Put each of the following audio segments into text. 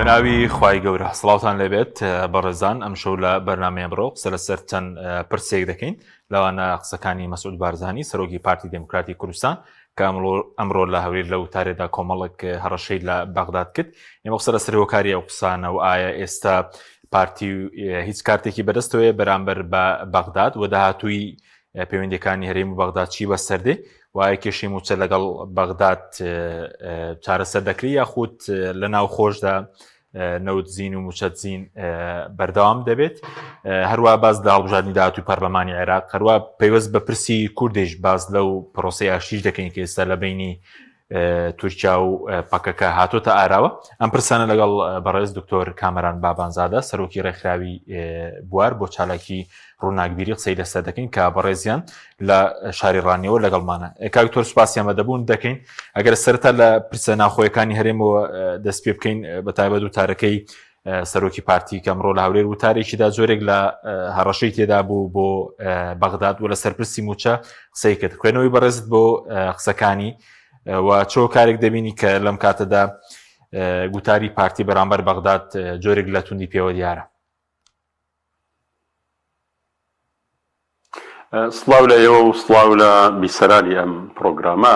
بەناوی خوای گەورە سڵاوتان لێبێت بەڕێزان ئەمشەو لە بەرنامەی ئەمڕۆ قسە لەسەر چەند پرسێک دەکەین لەوانە قسەکانی مەسعود بارزانی سەرۆکی پارتی دێموکراتی کوردستان کە ئەمڕۆ لە هەولێر لە وتارێدا کۆمەڵک هەڕەشەی لە بەغداد کرد ئێمە قسە لەسەر هۆکاری ئەو قسانە و ئایا ئێستا پارتی هیچ کارتێکی بەدەستەوەیە بەرامبەر بە بەغداد و داهاتووی پەیوەندیەکانی هەرێم و بەغداد چی بەسەر دێ وایە کێشەی موچە لەگەڵ بەغداد چارەسەر دەکری یاخود لە ناو خۆشدا نەوتزین و موچەتزین بەردەوام دەبێت هەروە باز لە هەڵبژاردننی داهاتوی پەرلەمانی عێراق هەروە پەیوەست بە پرسی کوردیش باز لەو پرۆسی ئاشتیش دەکەین کە ئێستا لە بینی تورکیا و پەکەکە هاتۆتە ئاراوە ئەم پرسانە لەگەڵ بەڕێز دکتۆر کامەران بابانزادە سەرۆکی ڕێکخراوی بوار بۆ چالاکی ڕووناکبیری قسەی لەسەر دەکەین کە بەڕێزیان لە شاری ڕانیەوە لەگەڵمانە کاکتۆر سوپاسیان بەدەبوون دەکەین ئەگەر سەرتا لە پرسە ناخۆیەکانی هەرێمەوە دەست پێ بکەین بە تایبەت و تارەکەی سەرۆکی پارتی کە ئەمڕۆ لە هەولێر وتارێکیدا جۆرێک لە هەڕەشەی تێدا بوو بۆ بەغداد و لە سەرپرسی موچە قسەی کرد خوێنەوەی بەڕێزت بۆ قسەکانی و چۆ کارێک دەبینی کە لەم کاتەدا گوتاری پارتی بەرامبەر بەغداد جۆرێک لە توندی پێوە دیارە. سڵاو لە ئێوە و سڵاو لە بیسەرانی ئەم پرۆگرامە.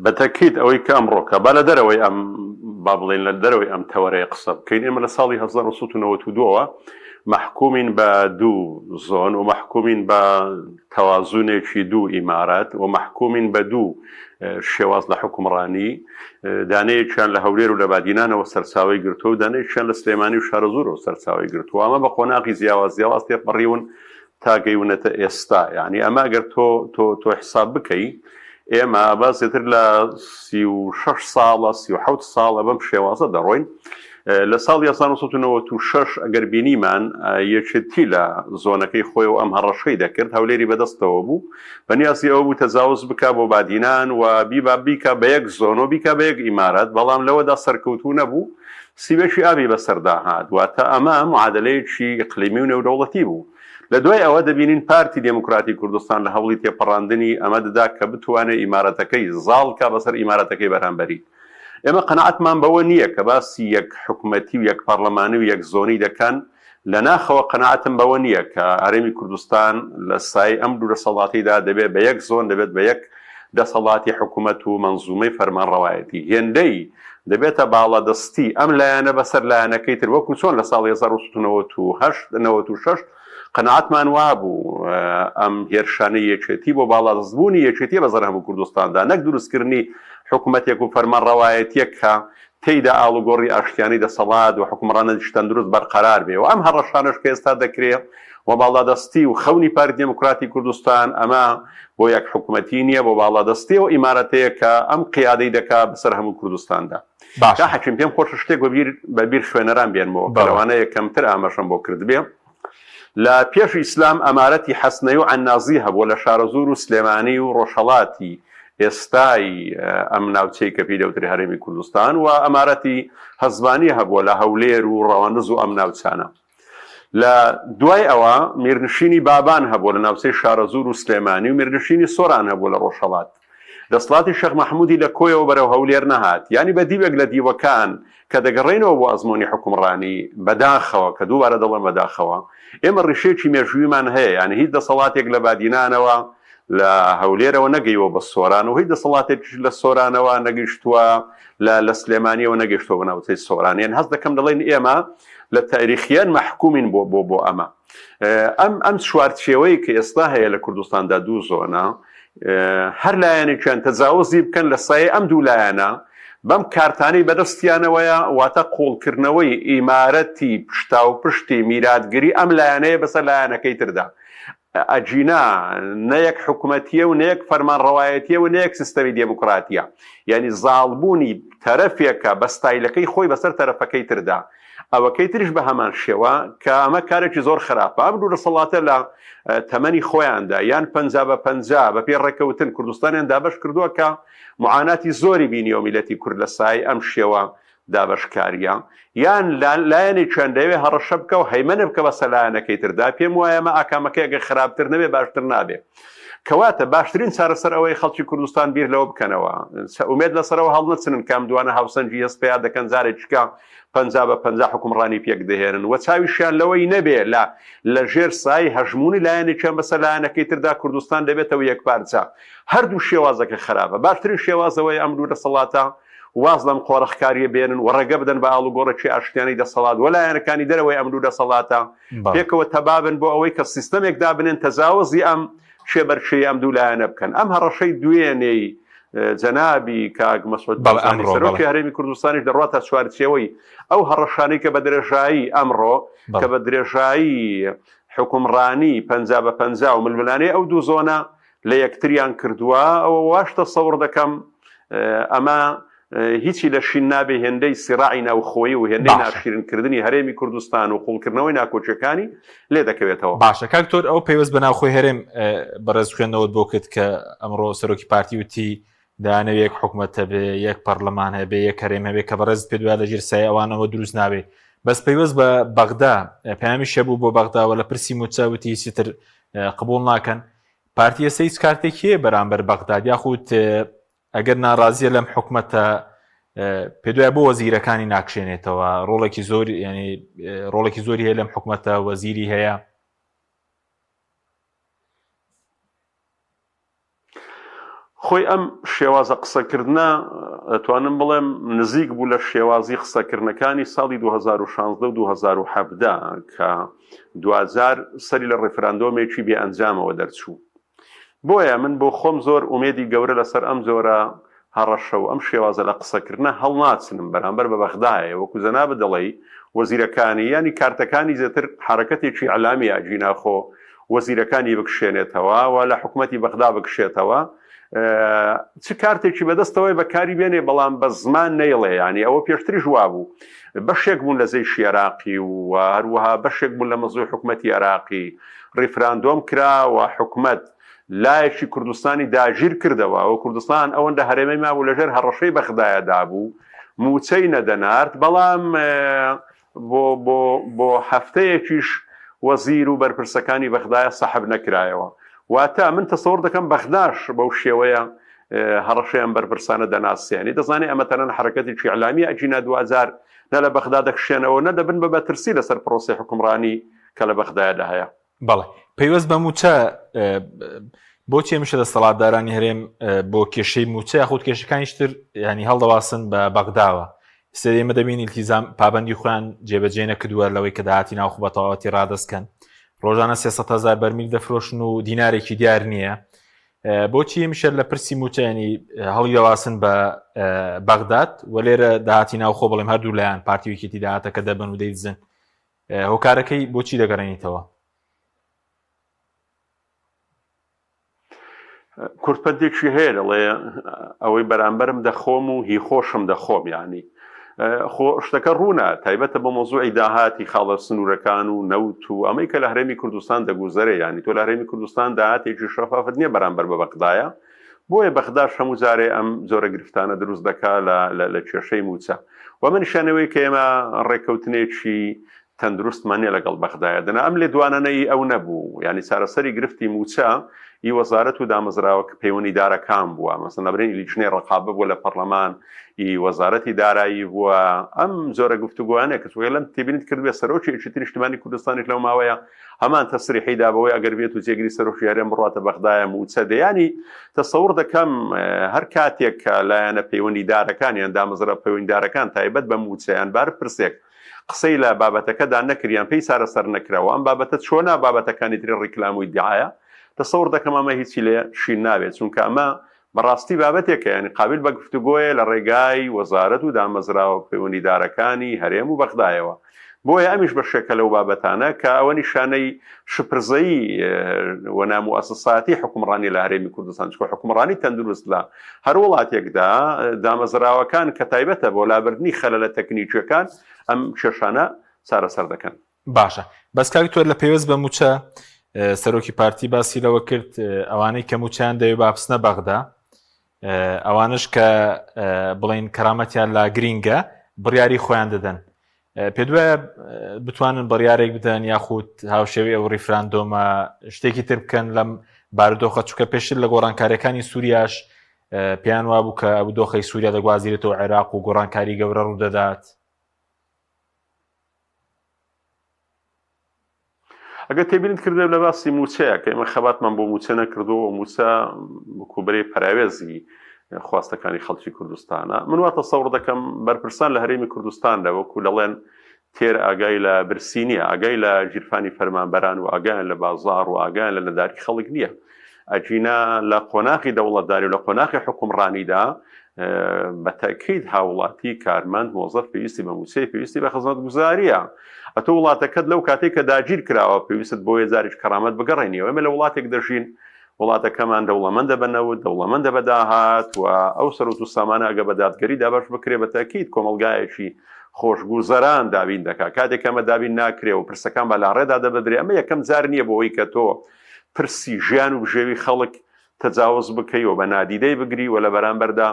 بە تەکید ئەوەی کە ئەمڕۆکە با لە دەرەوەی ئەم با بڵێن لە دەرەوەی ئەم تەوەرەیە قسە بکەین ئێمە لە ساڵی 1992ەوە مەحکومین بە دوو زۆن و مەحکومین بە تەوازونێکی دوو ئیمارەت و مەحکومین بە دوو شێواز لە حوکمڕانی، دانەیەکیان لە هەولێر و لە بادینانەوە سەرچاوەی گرتووە و دانەیەکیان لە سلێمانی و شارەزوورەوە سەرچاوەی گرتووە، ئەمە بە قۆناغی جیاواز جیاواز تێپەڕیون تا گەیونەتە ئێستا، یانی ئەمە ئەگەر تۆ تۆ تۆ حساب بکەی ئێمە ئەمە زیاتر لە 36 ساڵە 37 ساڵە بەم شێوازە دەڕۆین. لە ساڵی 1996 ئەگەر بینیمان یەکێتی لە زۆنەکەی خۆیەوە ئەم هەڕەشەی دەکرد، هەولێری بەدەستەوە بوو، بەنیازی ئەوە بوو تەجاوز بکا بۆ بادینان و بیبا بیکا بە یەک زۆن و بیکا بە یەک ئیمارەت، بەڵام لەوەدا سەرکەوتوو نەبوو، سیبێکی ئاوی بەسەردا هات، واتە ئەمە معادەلەیەکی ئیقلیمی و نێودەوڵەتی بوو. لە دوای ئەوە دەبینین پارتی دێموکراتی کوردستان لە هەوڵی تێپەڕاندنی ئەمە دەدا کە بتوانێ ئیمارەتەکەی زاڵ کا بەسەر ئیمارەتەکەی بەرامبەری. ئێمە قەناعەتمان بەوە نییە کە باسی یەک حکومەتی و یەک پەڕلەمانی و یەک زۆنی دەکەن، لە ناخەوە قەناعەتم بەوە نییە کە هەرێمی کوردستان لە سایەی ئەم دوو دەسەڵاتەیدا دەبێت بە یەک زۆن، دەبێت بە یەک دەسەڵاتی حکومەت و مەنزومەی فەرمانڕەوایەتی. هێندەی دەبێتە باڵادەستی ئەم لایەنە بەسەر لایەنەکەی تر، وەکو چۆن لە ساڵی 1998 96 قەناعەتمان وابوو ئەم هێرشانەی یەکێتی بۆ باڵادەستبوونی یەکێتیە بەسەر هەموو کوردستاندا، نەک دروستکردنی حکومەتێک و فەرمانڕەوایەتیەک کە تێیدا ئاڵوگۆڕی ئاشتیانەی دەسەڵات و حوکمڕانێکی تەندروست بەرقەرار بێ و ئەم هەڕەشانەش کە ئێستا دەکرێ و باڵادەستی و خەونی پارتی دێموکراتی کوردستان ئەمە بۆ یەک حکومەتی نییە بۆ باڵادەستی ئەو ئیمارەتەیە کە ئەم قیادەی دەکا بەسەر هەموو کوردستاندا. باشە. کا حەکیم پێم خۆشە شتێک بەبیر بەبیر خوێنەران بێنمەوە کە بەڵێ. لەوانەیە کەمتر ئاماژەم بۆ کردبێ. لە پێش ئیسلام ئەمارەتی حەسنەی و عەننازی هەبووە لە شارەزوور و سلێمانی و ڕۆژهەڵاتی ئێستای ئەم ناوچەی کە پێی دەوترێ هەرێمی کوردستان و ئەمارەتی هەزبانی هەبووە لە هەولێر و ڕەواندز و ئەم ناوچانە. لە دوای ئەوە میرنشینی بابان هەبووە لە ناوچەی شارەزوور و سلێمانی و میرنشینی سۆران هەبووە لە ڕۆژهەڵات. دەسڵاتی شێخ مەحمودی لە کۆیەوە بەرەو هەولێر نەهات، یانی بە دیوێک لە دیوەکان کە دەگەڕێینەوە بۆ ئەزموونی حوکمڕانی، بەداخەوە، کە دووبارە دەڵێم بەداخەوە، ئێمە ڕیشەیەکی مێژوویمان هەیە، یانی هیچ دەسەڵاتێک لە بادینانەوە لە هەولێرەوە نەگەیوە بە سۆران و هیچ دەسەڵاتێکیش لە سۆرانەوە نەگەیشتووە لە لە سلێمانیەوە نەگەیشتووە بە ناوچەی سۆران، یانی هەست دەکەم دەڵێن ئێمە لە تاریخیەن مەحکومین بۆ بۆ بۆ ئەمە. ئەم ئەم چوارچێوەی کە ئێستا هەیە لە کوردستاندا دوو زۆنە، هەر لایەنێکیان تەجاوزی بکەن لە سایەی ئەم دوو لایەنە بەم کارتانەی بەدەستیانەوەیە واتە قوڵکردنەوەی ئیمارەتی پشتاوپشتی میراتگری ئەم لایەنەیە بەسەر لایەنەکەی تردا ئەگینا نە یەک حکومەتیە و نە یەک فەرمانڕەوایەتیە و نە یەک سیستەمی دێموکراتیە یعنی زاڵبوونی تەرەفێکە بە ستایلەکەی خۆی بەسەر تەرەفەکەی تردا ئەوەکەی تریش بە هەمان شێوە کە ئەمە کارێکی زۆر خراپە ئەم دوو دەسەڵاتە لە تەمەنی خۆیاندا یان 50 بە 50 بە پێی ڕێککەوتن کوردستانیان دابەش کردووە کە معاناتی زۆری بینیوە میلەتی کورد لە سای ئەم شێوە دابەشکاریە یان لایەنێکیان دەیەوێ هەڕەشە بکە و هەیمەنە بکە بەسەر لایەنەکەی تردا پێم وایە ئەمە ئاکامەکەی ئەگەر خراپتر نەبێ باشتر نابێ. کەواتە باشترین چارەسەر ئەوەیە خەڵکی کوردستان بیر لەوە بکەنەوە، ئومێد لەسەرەوە هەڵنەچنن کە ئەم دوانە هاوسەنگی هێز پەیا دەکەن جارێکیکە 50 بە 50 حوکمڕانی پێک دەهێنن و چاویشیان لەوەی نەبێ لە لە ژێر سای هەژموونی لایەنێکیان بەسەر لایەنەکەی تردا کوردستان دەبێتەوە یەکپارچە. هەردوو شێوازەکە خراپە. باشترین شێواز ئەوەیە ئەم دوو دەسەڵاتە واز لەم قۆرخکارییە بێنن و ڕێگە بدەن بە ئاڵوگۆڕێکی ئاشتیانەی دەسەڵات و لایەنەکانی دەرەوەی ئەم دوو دەسەڵاتە پێکەوە تەبابن بۆ ئەوەی کە سیستەمێک دابنێن تەجاوزی ئەم کێبەرکێی ئەم دوو لایەنە بکەن. ئەم هەڕەشەی دوێنێی جەنابی کاک مەسعود بارزانی سەرۆکی هەرێمی کوردستانیش دەڕواتە چوارچێوەی ئەو هەڕەشانەی کە بە درێژایی ئەمڕۆ کە بە درێژایی حوکمڕانی 50 بە 50 و ململانێی ئەو دوو زۆنە لە یەکتریان کردووە، ئەوە واش تەسەوڕ دەکەم ئەمە هیچی لە شین نابێ هێندەی سیڕاعی ناوخۆیی و هێندەی ناشیرنکردنی هەرێمی کوردستان و قوڵکردنەوەی ناکۆکیەکانی لێ دەکەوێتەوە. باشە کاک دکتۆر ئەو پەیوەست بە ناوخۆی هەرێم بەڕێز خوێندنەوەت بۆ کرد کە ئەمڕۆ سەرۆکی پارتی وتی دەیانەوێ یەک حکومەت هەبێ یەک پەرلەمان هەبێ یەک هەرێم هەبێ کە بەڕێزت پێت وایە لەژێر سایەی ئەوانەوە دروست نابێ بەس پەیوەست بە بەغدا پەیامیش هەبوو بۆ بەغدا و لە پرسی مووچە وتی هیچی تر قبوڵ ناکەن پارتی ئێستا هیچ کارتێکی هەیە بەرامبەر بەغداد یاخود ئەگەر ناڕازیە لەم حکومەتە پێدوای بۆ وەزیرەکانی ناکشێنێتەوە ڕۆڵێکی زۆر ینی ڕۆڵێکی زۆری هەیە لەم حکومەتە وەزیری هەیە خۆی ئەم شێوازە قسەکردنە ئەتوانم بڵێم نزیک بوو لە شێوازی قسەکردنەکانی ساڵی 2016 و 2017 کە دواجار سەری لە ڕیفراندۆمێکی بێ ئەنجامەوە دەرچوو. بۆیە من بۆ خۆم زۆر ئومێدی گەورە لەسەر ئەم جۆرە هەڕەشە و ئەم شێوازە لە قسەکردنە هەڵناچنم بەرامبەر بە بەغدایە وەکو جەنابت دەڵێی وەزیرەکانی یانی کارتەکانی زێتر حەرەکەتێکی ئیعلامیە ئەگینا خۆ وەزیرەکانی بکشێنێتەوە و لە حکومەتی بەغدا بکشێتەوە چ کارتێکی بەدەستەوەی بەکاری بێنێ بەڵام بە زمان نەیڵێ ینی ئەوە پێشتریش وابوو بەشێک بوون لە جەیشی عێراقی و هەروەها بەشێک بوون لە مەزوی حکومەتی عێراقی ڕیفراندۆم کرا و حکومەت لایەکی کوردستانی داگیر کردەوە و کوردستان ئەوەندە هەرێمەی مابوو لەژێر هەڕەشەی بەغدایە دابوو مووچەی نەدەنارد بەڵام بۆ بۆ بۆ هەفتەیەکیش وەزیر و بەرپرسەکانی بەغدایە سەحب نەکرایەوە واتە من تەسەوڕ دەکەم بەغداش بەو شێوەیە هەڕەشەی ئەم بەرپرسانە دەناسێنی دەزانێ ئەمە تەنەن حرەکەتێکی ئیعلامیە ئەگینا دواجار نە لە بەغدا دەکشێنەوە نە دەبن بە بەترسی لەسەر پرۆسەی حوکمڕانی کە لە بەغدایەدا هەیە. بەڵێ پەیوەست بە مووچە بۆچی هەمیشە دەسەڵاتدارانی هەرێم بۆ کێشەی مووچە یاخود کێشەکانیش تر ینی هەڵدەواسن بە بەغداوە سێ ئێمە دەبین ئیلتیزام پابندی خۆیان جێبەجێ نەکردووە لەوەی کە داهاتی ناوخۆ بە تەواوەتی ڕادەستکەن ڕۆژانە 300 هزار بەرمیل دەفرۆشن و دینارێکی دیار نییە بۆچی هەمیشە لە پرسی مووچەیانی هەڵی دەواسن بە بەغداد و لێرە داهاتی ناوخۆ بڵێم هەردوو لایەن پارتی ویکێتی داهاتەکە دەبن و دەیدزن هۆکارەکەی بۆچی دەگەڕێنیتەوە؟ کورتپەندێکی هەیە دەڵێ ئەوەی بەرامبەرم دەخۆم و هی خۆشم دەخۆم یعنی خۆ شتەکە ڕوونە تایبەتە بە مۆزوعی داهاتی خاڵە سنوورەکان و نەوت و ئەمەی کە لە هەرێمی کوردستان دەگوزەرێ ینی تۆ لە هەرێمی کوردستان داهاتێکی شەفافت نییە بەرامبەر بە بەغدایە بۆیە بەغداش هەموو جارێ ئەم جۆرە گرفتانە دروست دەکا لە لە کێشەی مووچە و ئەمە نیشانەوەی کە ئێمە ڕێککەوتنێکی تەندروستمان نیە لەگەڵ بەغدایە دەنا ئەم لێدوانانە ئی ئەو نەبوو یانی چارەسەری گرفتی مووچە ئی وەزارەت و دامەزراوە پەیوەنیدارەکان بووە مەسەن لەبرین لیژنەی ڕەقابە بووە لە پەرلەمان ئی وەزارەتی دارایی بووە ئەم جۆرە گفتوگۆیانە کە چونکە لەم تێبینیت کردبێ سەرۆکی یەکێتی نیشتمانی کوردستانیش لەو ماوەیە هەمان تەسریحی دا بەوەی ئەگەر بێت و جێگری سەرۆکی هەرێم بڕواتە بەغدایە مووچە دێ یانی تەسەوڕ دەکەم هەر کاتێک کە لایەنە پەیوەندیدارەکان یان دامەزرا پەیوەندیدارەکان تایبەت بە مووچە یان بار پرسێک قسەی لە بابەتەکەدا نەکرد یان پێی چارەسەر نەکرا و ئەم بابەتە چۆنا بابەتەکانی تری ڕیکلام و ئیدعایە تەسەوڕ دەکەم ئەمە هیچی لێ شین نابێت چونکە ئەمە بەڕاستی بابەتێکە یانی قابیل بە گفتوگۆیە لە ڕێگای وەزارەت و دامەزراوە پەیوەندیدارەکانی هەرێم و بەغدایەوە. بۆیە ئەمیش بەشێکە لەو بابەتانە کە ئەوە نیشانەی شپرزەیی و ناموئەسەساتی حوکمڕانی لە هەرێمی کوردستان چونکە حوکمڕانی تەندروست لە هەر وڵاتێکدا دامەزراوەکان کە تایبەتە بۆ لابردنی خەلەلە تەکنیکیەکان ئەم کێشانە چارەسەر دەکەن. باشە بەس کاک تۆ لە پەیوەست بە موچە سەرۆکی پارتی باسی لەوە کرد ئەوانەی کە موچیان دەوێ با بچنە بەغدا ئەوانش کە بڵین کەرامەتیان لا گرینگە بڕیاری خۆیان دەدەن پێ دوایە بتوانن بڕیارێک بدەن یاخود هاوشێوی ئەو ڕیفراندۆمە شتێکی تر بکەن لەم بارودۆخە چکە پێشتر لە گۆڕانکاریەکانی سووریاش پێیان وابوو کە ئەو دۆخی سووریا دەگوازیرێتەوە عێراق و گۆڕانکاری گەورە ڕوودەدات. ئەگەر تێبینت کردبێت لە باسی مووچەیە کە ئێمە خەباتمان بۆ مووچە نەکردووە و مووچە وەکو بەرەی پەراوێزی خواستەکانی خەڵکی کوردستانە من وا تەسەوڕ دەکەم بەرپرسان لە هەرێمی کوردستاندا وەکو دەڵێن تێر ئاگای لە برسی نییە ئاگای لە ژیرفانی فەرمانبەران و ئاگایان لە بازاڕ و ئاگایان لە نەداری خەڵک نییە ئەگینا لە قۆناغی دەوڵەتداری و لە قۆناغی حوکمڕانیدا بە تەئکید هاوڵاتی، کارمەند، مۆزەف پێویستی بە مووچەیە، پێویستی بە خزمەتگوزارییە. ئەتۆ وڵاتەکەت لەو کاتەی کە داگیر کراوە پێویستت بۆیە جارێکی کەرامەت بگەڕێنیەوە. ئێمە لە وڵاتێک دەژین وڵاتەکەمان دەوڵەمەندە بە نەوت، دەوڵەمەندە بە داهات و ئەو سەروەت و سامانە ئەگەر بە دادگەری دابەش بکرێ بە تەئکید کۆمەڵگایەکی خۆشگوزەران دابین دەکا. کاتێک ئەمە دابین ناکرێ و پرسەکان بە لاڕێدا دەبردرێ ئەمە یەکەم جار نییە بۆ ئەوەی کە تۆ پرسی ژیان و بژێوی خەڵک تەجاوز بکەی و بە نادیدەی بگری و لە بەرامبەردا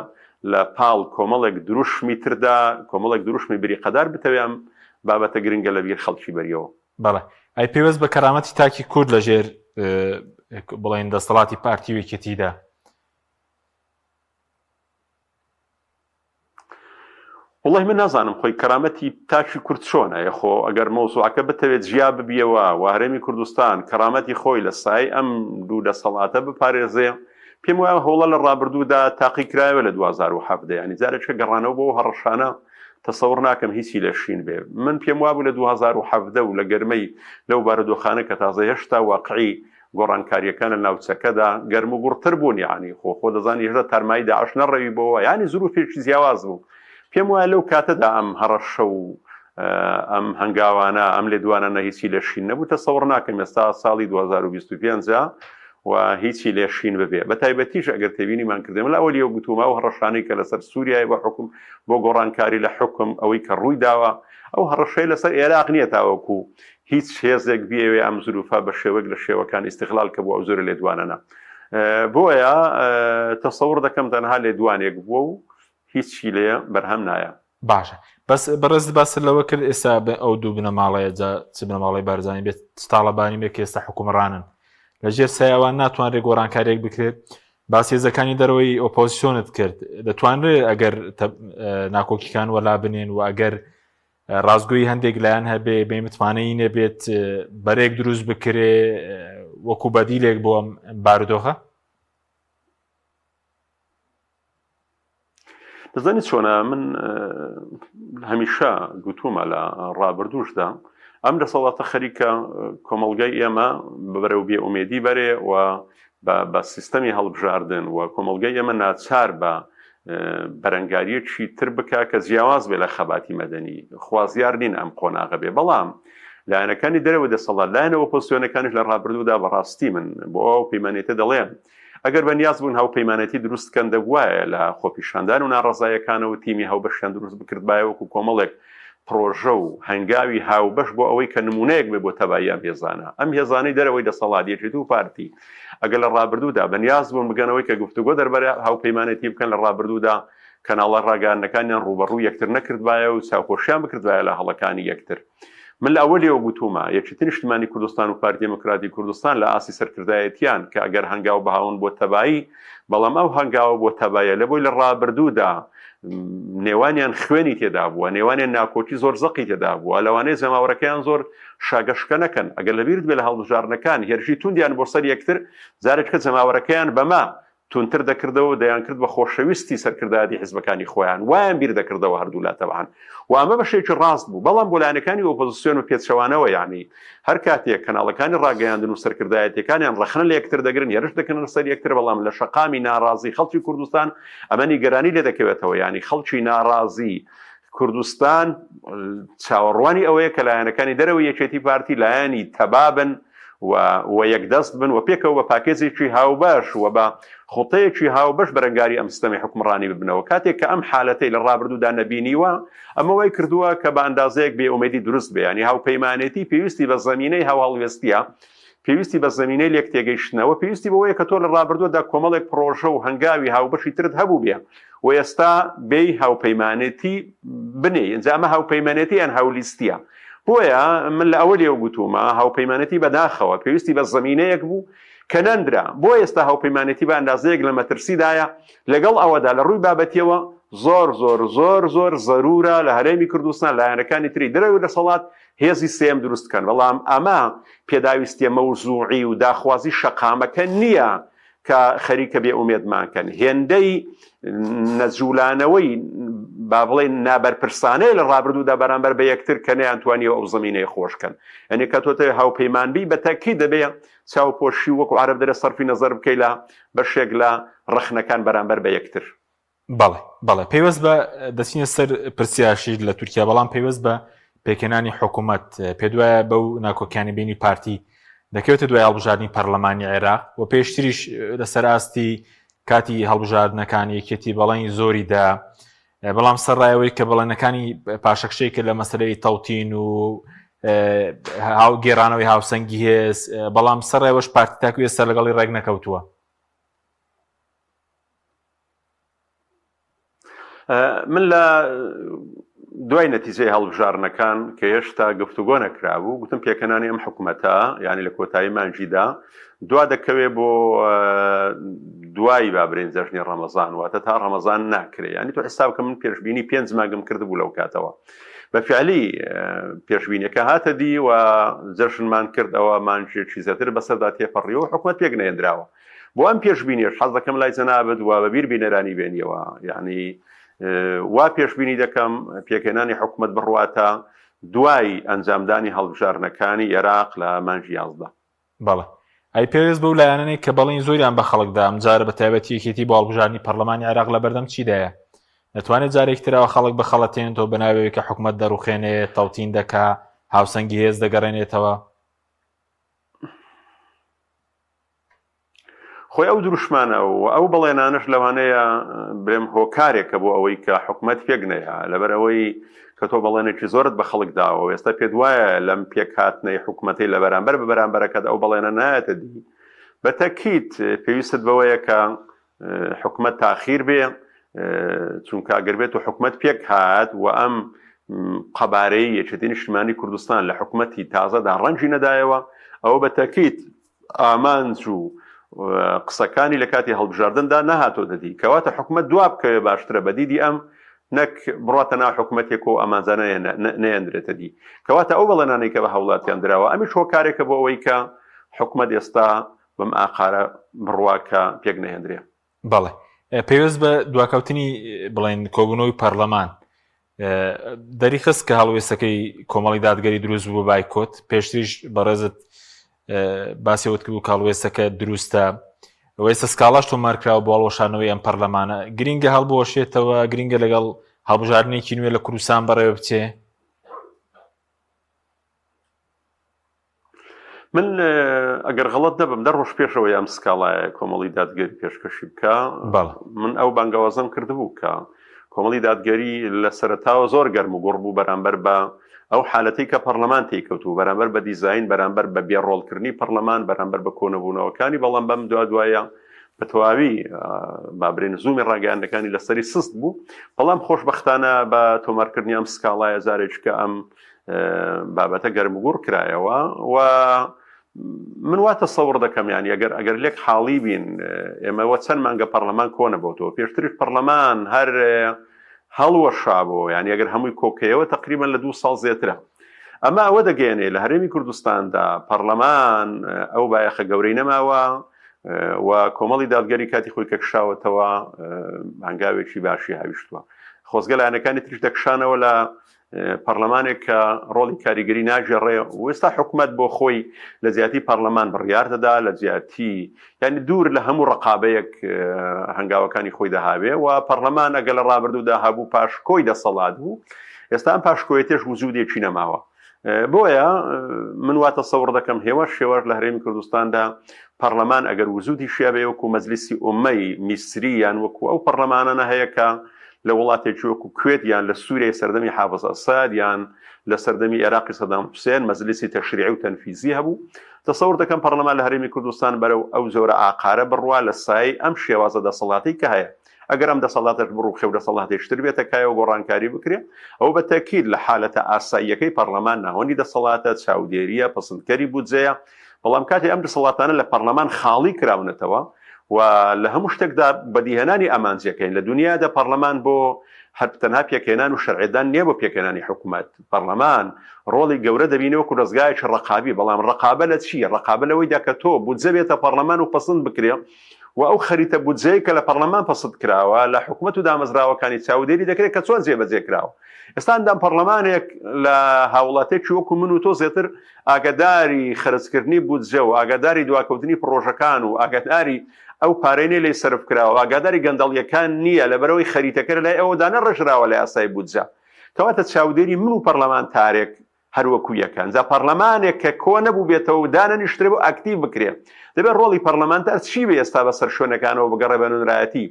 لە پاڵ کۆمەڵێک دروشمی تردا، کۆمەڵێک دروشمی بریقەدار بتەوێ ئەم بابەتە گرنگە لە بیر خەڵکی بەریەوە. بەڵێ. ئەی پەیوەست بە کەرامەتی تاکی کورد لە ژێر بڵێین دەستەڵاتی پارتی و یەکێتیدا؟ وەڵی من نازانم خۆی کەرامەتی تاکی کورد چۆنە یەخۆ ئەگەر مەوزوعەکە بتەوێت جیا ببیەوە و هەرێمی کوردستان کەرامەتی خۆی لە سای ئەم دوو دەسەڵاتە بپارێزێ پێم وایە هەوڵە لە ڕابردوودا تاقی کرایەوە لە 2017 ینی جارێکە گەڕانەوە بۆ هەڕەشانە تەسەور ناکەم هیچی لە شین بێ من پێم وابوو لە 2017 و لە گەرمەی لەو بارودۆخانە کە تازە هێشتا واقعی گۆڕانکارییەکان لە ناوچەکەدا گەرموگوڕتر بوون یەعنی خۆ خۆ دەزانی هێشتا تارمایی داعش نەڕەویبۆوە یانی زروفێکی جیاواز بوو پێم وایە لەو کاتەدا ئەم هەڕەشە و ئەم هەنگاوانە ئەم لێدوانانە هیچی لە شین نەبوو تەسەوڕ ناکەم ئێستا ساڵی 2025 و هیچی لێ شین ببێ بە تایبەتیش ئەگەر تێبینیمان کردێ من لە ئەولیەوە گوتومە ئەو هەڕەشانەی کە لەسەر سووریای بە حکوم بۆ گۆڕانکاری لە حکوم ئەوەی کە ڕووی داوە ئەو هەڕەشەی لەسەر ئێراق نییە تاوەکو هیچ هێزێک بیەوێ ئەم زروفە بە شێوەیەک لە شێوەکان ئیستغلال کە بۆ ئەو جۆرە لێدوانەنە. بۆیە تەسەوڕ دەکەم تەنها لێدوانێک بووە و هیچی لێ بەرهەم نایە. باشە بەس بەڕێزت باست لەوە کرد ئێستا بە ئەو دوو بنەماڵەیە جا چ بنەماڵەی بارزانی بێت چ تاڵەبانی بێت کە ئێستا حکومڕانن لە ژێر سایەی ئەوان ناتوانرێت گۆڕانکارییەک بکرێت باس هێزەکانی دەرەوەی ئۆپۆزیسیۆنت کرد دەتوانرێت ئەگەر ناکۆکیکان وەلا بنێن و ئەگەر ڕاستگۆی هەندێک لایەن هەبێ بێ متمانەی نەبێت بەرێک دروست بکرێ وەکو بەدیلێک بۆ ئەم بارودۆخە؟ دەزانی چۆنە من هەمیشە گوتومە لە ڕابردووشدا ئەم دەسەڵاتە خەریکە کۆمەڵگای ئێمە بەرەو بێ ئومێدی بەرێ و بە سیستەمی هەڵبژاردن و کۆمەڵگای ئێمە ناچار بە بەرەنگارییەکی تر بکا کە جیاواز بێ لە خەباتی مەدەنی، خوازیار نین ئەم قۆناغە بێ، بەڵام لایەنەکانی دەرەوەی دەسەڵات، لایەنە ئۆپۆزسیۆنەکانیش لە ڕابردوودا بە ڕاستی من بۆ ئەو هاوپەیمانێتیە دەڵێم ئەگەر بە نیاز بوون هاوپەیمانێتی دروست بکەن دەبوایە لە خۆپیشاندان و ناڕەزاییەکانەوە تیمی هاوبەشیان دروست بکردبایە وەکو کۆمەڵێک پڕۆژە و هەنگاوی هاوبەش بۆ ئەوەی کە نموونەیەک بێ بۆ تەبایی ئەم هێزانە. ئەم هێزانەی دەرەوەی دەسەڵات، یەکێتی و پارتی، ئەگەر لە ڕابردوودا بەنیاز بوون بگەنەوەی کە گفتوگۆ دەربارەی هاوپەیمانێتی بکەن، لە ڕابردوودا کەناڵە ڕاگەیاندنەکانیان ڕووبەڕووی یەکتر نەکردبایە و چاوپۆشیان بکردبایە لە هەڵەکانی یەکتر. من لە ئەوەلیەوە گوتوومە، یەکێتی نیشتمانی کوردستان و پارتی دێموکراتی کوردستان لە ئاستی سەرکردایەتیان کە ئەگەر هەنگاو بهاون بۆ تەبایی، بەڵام ئەو هەنگاوە بۆ تەبایە لەبۆی لە ڕابردوودا نێوانیان خوێنی تێدا بووە، نێوانیان ناکۆکی زۆر زەقی تێدا بووە، لەوانەیە جەماوەرەکەیان زۆر شاگەشکە نەکەن، ئەگەر لەبیرت بێ لە هەڵبژاردنەکان هێرشی توندیان بۆ سەر یەکتر، جارێکە جەماوەرەکەیان بەمە توندتر دەکردەوە و دەیانکرد بە خۆشەویستی سەرکردایەتی حیزبەکانی خۆیان، وایان بیر دەکردەوە هەردوولا تەبعەن و ئەمە بەشێکی ڕاست بوو، بەڵام بۆ لایەنەکانی ئۆپۆزسیۆن بە پێچەوانەوە یانی هەر کاتێک کەناڵەکانی ڕاگەیاندن و سەرکردایەتیەکانیان ڕەخنە لە یەکتر دەگرن هێرش دەکەنە سەر یەکتر بەڵام لە شەقامی ناڕازی خەڵکی کوردستان ئەمە نیگەرانی لێ دەکەوێتەوە یانی خەڵکی ناڕازی کوردستان چاوەڕوانی ئەوەیە کە لایەنەکانی دەرەوەی یەکێتی پارتی لایەنی تەبا بن و و یەکدەست بن و پێکەوە بە پاکێجێکی هاوبەش و بە خوتەیەکی هاوبەش بەرەنگاری ئەم سیستەمی حوکمڕانی ببنەوە کاتێک کە ئەم حالەتەی لە ڕابردوودا نەبینیوە ئەمە وای کردووە کە بە ئەندازەیەک بێ ئومێدی دروست بێ یانی هاوپەیمانێتی پێویستی بە زەمینەی هاوهەڵوێستیە پێویستی بە زەمینەی لێک تێگەیشتنەوە پێویستی بەوەیە کە تۆ لە ڕابردوودا کۆمەڵێک پڕۆژە و هەنگاوی هاوبەشی ترت هەبوو بێ و ئێستا بێی هاوپەیمانێتی بنێی ئینجا ئەمە هاوپەیمانێتی یان هاولیستیە بۆیە من لە ئەوەلیەوە گوتوومە هاوپەیمانێتی بەداخەوە پێویستی بە زەمینەیەک بوو. کە نەندرا. بۆ ئێستا هاوپەیمانێتی بە ئەندازەیەک لە مەترسیدایە، لەگەڵ ئەوەدا لە ڕووی بابەتیەوە زۆر زۆر زۆر زۆر زەرورە لە هەرێمی کوردستان لایەنەکانی تری دەرەوەی دەسەڵات هێزی سێیەم دروست بکەن، بەڵام ئەمە پێداویستیە مەوزوعی و داخوازی شەقامەکە نییە کە خەریکە بێ ئومێدمان کەن، هێندەی نەجولانەوەی با بڵێین نابەرپرسانەیە لە ڕابردوودا بەرامبەر بە یەکتر کە نەیانتوانیوە ئەو زەمینەیە خۆش کەن. یانی کە تۆ تەوێ هاوپەیمان بی بە تەئکید دەبێ چاوپۆشی وەکو عەرەب دەرێ سەرفی نەزەر بکەی لە بەشێک لە ڕەخنەکان بەرامبەر بە یەکتر. بەڵێ بەڵێ پەیوەست بە دەچینە سەر پرسیارشیش لە تورکیا بەڵام پەیوەست بە پێکهێنانی حکوومەت پێدوایە بەو ناکۆکیانی بینی پارتی دەکەوێتە دوای هەڵبژاردنی پەرلەمانی عێراق و پێشتریش لەسەر ئاستی کاتی هەڵبژاردنەکان یەکێتی بەڵێنی زۆری دا بەڵام سەرڕایەوەی کە بەڵێنەکانی پاشەکشەی کرد لە مەسلەی تەوتین و هاوگێرانەوەی هاوسەنگی هێز بەڵام سەرڕایەوەش پارتی تاکو ئێستا لەگەڵی ڕێک نەکەوتووە. من لە دوای نەتیجەی هەڵبژاردنەکان کە هێشتا گفتوگۆ نەکرابوو گوتم پێکەنانی ئەم حکوومەتە یعنی لە کۆتایی مانگیدا دوا دەکەوێ بۆ دوای بابرێن جەژنی ڕەمەزان واتە تا ڕەمەزان ناکرێ ینی تۆ حساب کە من پێشبینی پێنج مانگم کردبوو لەو کاتەوە بە فعلی پێشبینەکە هاتە دی و جەژنمان کرد ئەوە مانگێکی زیاتر بەسەردا تێپەڕیەوە حکومت پێک نەهێنراوە بۆ ئەم پێشبینیەش حەز دەکەم لای جەنابت و بەبیر بینەرانی بێنیەوە یعنی وا پێشبینی دەکەم پێکهێنانی حکومت بڕواتە دوای ئەنجامدانی هەڵبژاردنەکانی عێراق لە مانگی 11. بەڵێ. ئەی پێوێست بەو لایەنانەی کە بەڵێنی زۆریان بە خەڵک دا، ئەمجارە بە تایبەتی یەکێتی بۆ هەڵبژاردنی پەڕلەمانی عێراق لە بەردەم چیدایە؟ دەتوانێت جارێکی تر ئەوە خەڵک بخەڵەتێنێتەوە بە ناوی ئەوەی کە حکومەت دەڕوخێنێ، تەوتین دەکا، هاوسەنگی هێز دەگەڕێنێتەوە؟ خۆی ئەو دروشمانە و ئەو بەڵێنانەش لەوانەیە برێم هۆکارێکە بۆ ئەوەی کە حکومەت پێک نەیە لەبەر ئەوەی کە تۆ بەڵێنێکی زۆرت بە خەڵک داوە و ئێستا پێت وایە لەم پێکهاتنەی حکومەتەی لە بەرامبەر بە بەرامبەرەکەت ئەو بەڵێنە نایەتە دی بە تەکیت پێویستت بەوەیە کە حکومەت تاخیر بێ چونکە گەر بێت و حکومەت پێک هات و ئەم قەبارەی یەکێتی نیشتمانی کوردستان لە حکومەتی تازەدا ڕەنگی نەدایەوە ئەوە بە تەکیت ئامانج و قسەکانی لە کاتی هەڵبژاردندا نەهاتۆتە دی کەواتە حکومەت دوا بکەوێ باشترە بە دیدی ئەم نەک بڕاتە ناو حکومەتێک و ئامانجانە نەیەندرێتە دی کەواتە ئەو بەڵێنانەی کە بە هاوڵاتیان دراوە ئەمیش هۆکارێکە بۆ ئەوەی کە حکومەت ئێستا بەم ئاقارە بڕوا کە پێک نەهێندرێ. بەڵێ پەیوەست بە دواکەوتنی بڵێن کۆبوونەوەی پەرلەمان دەریخست کە هەڵوێستەکەی کۆمەڵی دادگەری دروست بوو بایکۆت پێشتریش بەڕێزت باسی وت کرد کاڵوێستەکە دروستە ئێستا سکاڵاش تۆمارکراوە بۆ هەڵوەشانەوەی ئەم پەرلەمانە گرینگە هەڵبوەشێتەوە گرینگە لەگەڵ هەڵبژاردنێکی نوێ لە کوردستان بەڕێوە بچێ من ئەگەر غەڵەت نەبم دە ڕۆژ پێشەوەی ئەم سکاڵایە کۆمەڵی دادگەری پێشکەشی بکە من ئەو بانگەوازەم کردبوو کە کۆمەڵی دادگەری لە سەرتاوە زۆر گەرم و گوڕ بوو بەرامبەر بە ئەو حالەتی کە پەرلەمان تێکەوت و بەرامبەر بە دیزین بەرامبەر بە بێڕۆڵکردنی پەرلەمان بەرامبەر بە کۆنەبوونەوەکانی بەڵام بەم دوا دوایە بە تەواوی بابرێن زوومی ڕاگەیاندەکانی لەسەری سست بوو بەڵام خۆشببختانە بە تۆمارکردنی ئەم سکاڵایە جارێککە ئەم بابەتە گەرموگوڕ کرایەوە و من وا تەسەوڕ دەکەم یان ئەگەر ئەگەر لێک حاڵی بین ئێمەوە چەند مانگە پەرلەمان کۆنە بۆتەوە پێشتریش پەرلەمان هەر هەڵوەشابەوە یان ئەگەر هەمووی کۆکەیەوە تقریبا لە دو ساڵ زیاترە ئەمە ئەوە دەگەێنێ لە هەرێمی کوردستاندا پەرلەمان ئەو بایەخە گەورەی نەماوە و کۆمەڵی دادگەری کاتی خۆی کە کشاوەتەوە هەنگاوێکی باشی هاویشتووە خۆزگە لایەنەکانی تریش دەکشانەوە لە پەڕلەمانێک کە ڕۆڵی کاریگەری ناگێڕێ و ئێستا حکومەت بۆ خۆی لە جیاتی پەڕلەمان بڕیار دەدا لە جیاتی یعنی دوور لە هەموو ڕقابەیەک هەنگاوەکانی خۆی دەهاوێ و پەڕلەمان ئەگەر لە ڕابردوودا هەبوو پاشکۆی دەسەڵات بوو ئێستا ئەم پاشکۆیەتێش وجودێکی نەماوە بۆیە من وا تەسەوڕ دەکەم هێواش هێواش لە هەرێمی کوردستاندا پەرلەمان ئەگەر وجودی شیابێ وەکو مەجلیسی ئومەی میسری یان وەکو ئەو پەرلەمانانە هەیە کە لە وڵاتێکی وەکو کوێت یان لە سووریای سەردەمی حافز ئەساد یان لە سەردەمی عێراقی سەدام حوسێن مەجلیسی تەشریعی و تەنفیزی هەبوو تەسەور دەکەم پەرلەمان لە هەرێمی کوردستان بەرەو ئەو جۆرە ئاقارە بڕوا لە سایەی ئەم شێوازە دەسەڵاتەی کە هەیە ئەگەر ئەم دەسەڵاتەش بڕوخێ و دەسەڵاتێکی تر بێتە کایەوە گۆڕانکاری بکرێ، ئەوە بە تەئکید لە حالەتە ئاساییەکەی پەڕلەمان ناوەندی دەسەڵاتە، چاودێرییە، پەسندکەری بودجەیە. بەڵام کاتێ ئەم دەسەڵاتانە لە پەرلەمان خاڵی کراونەتەوە و لە هەموو شتێکدا بەدیهێنانی ئامانجەکەین لە دنیادا پەرلەمان بۆ هەر تەنها پێکهێنان و شەرعێدان نییە بۆ پێکهێنانی حکوومەت پەرلەمان ڕۆڵی گەورە دەبینێ وەکو دەزگایەکی ڕەقابی بەڵام ڕقابە لە چی ڕقابە لەوەیدا کە تۆ بودجە بێتە پەرلەمان و پەسند بکرێ و ئەو خەریتە بودجەیە کە لە پەرلەمان پەسند کراوە لە حکومەت و دامەزراوەکانی چاودێری دەکرێت کە چۆن جێبەجێ کراوە. ئێستا ئەندام پەرلەمانێک لە هاوڵاتێکی وەکو من و تۆ زێتر ئاگاداری خەرجکردنی بودجە و ئاگاداری دواکەوتنی پڕۆژەکان و ئاگاداری ئەو پارەی نیە لێی سەرف کراوە ئاگاداری گەندەڵیەکان نییە لەبەرئەوەی خەریتەکە لەلای ئەوە دانەڕێژراوە لە یاسای بودجە کەواتە چاودێری من و پەرلەمانتارێک هەر وەکو یەکە. جا پەرلەمانێک کە کۆ نەبووبێتەوە و دانەنیشترێ و ئاکتیڤ بکرێ، دەبێ ڕۆڵی پەرلەمانتار چی بێ ئێستا بەسەر شوێنەکانەوە بگەڕێ بە نوێنەرایەتی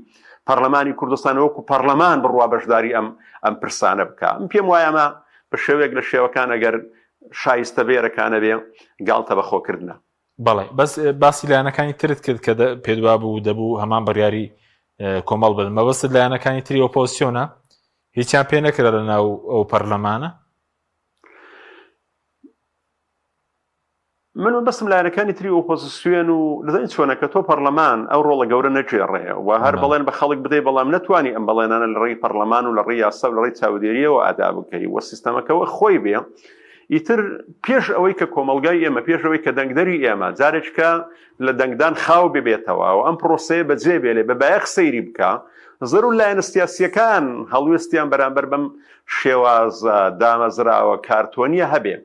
پەرلەمانی کوردستان وەکو پەرلەمان بڕوا بەشداری ئەم ئەم پرسانە بکا. من پێم وایە ئەمە بە شێوەیەک لە شێوەکان ئەگەر شایستە بێرەکانە بێ گاڵتە بە خۆکردنە. بەڵێ بەس باسی لایەنەکانی ترت کرد کە پێت وابوو دەبوو هەمان بڕیاری کۆمەڵ بن مەبەستت لایەنەکانی تری ئۆپۆزسیۆنە هیچیان پێ نەکرا لە ناو ئەو پەرلەمانە؟ من مەبەستم لایەنەکانی تری ئۆپۆزیسیۆن و دەزانی چۆنە کە تۆ پەرلەمان ئەو ڕۆڵە گەورە نەگێڕێ و هەر بەڵێن بە خەڵک بدەی بەڵام نەتوانی ئەم بەڵێنانە لە ڕێی پەرلەمان و لە ڕێی یاسا و لە ڕێی چاودێریەوە ئەدا بکەی و سیستەمەکەوە خۆی بێ ئیتر پێش ئەوەی کە کۆمەڵگای ئێمە پێش ئەوەی کە دەنگدەری ئێمە جارێککە لە دەنگدان خاو ببێتەوە و ئەم پرۆسەیە بەجێ بێلێ بە بایەخ سەیری بکە زەرور لایەنە سیاسیەکان هەڵوێستیان بەرامبەر بەم شێوازە دامەزراوە کارتۆنیە هەبێ